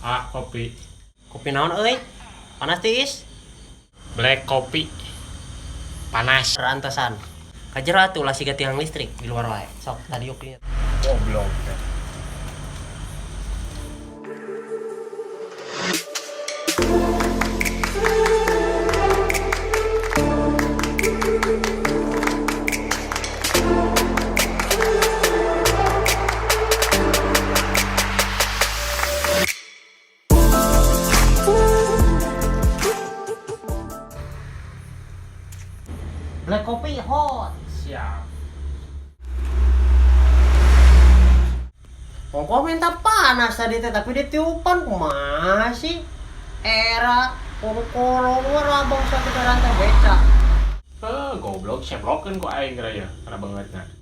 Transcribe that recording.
Ah, kopi. Kopi naon euy? Panas tiis. Black kopi. Panas. Perantosan. Kajero atuh lah siga tiang listrik di luar wae. Sok tadi yuk dieu. Goblok. Black kopi hot. Siap. Ongkoh minta panas tadi teh tapi ditiupan kumaha sih? Era koro-koro rabang satu rantai beca. Eh, goblok seblokeun ku aing raya karena bangetna.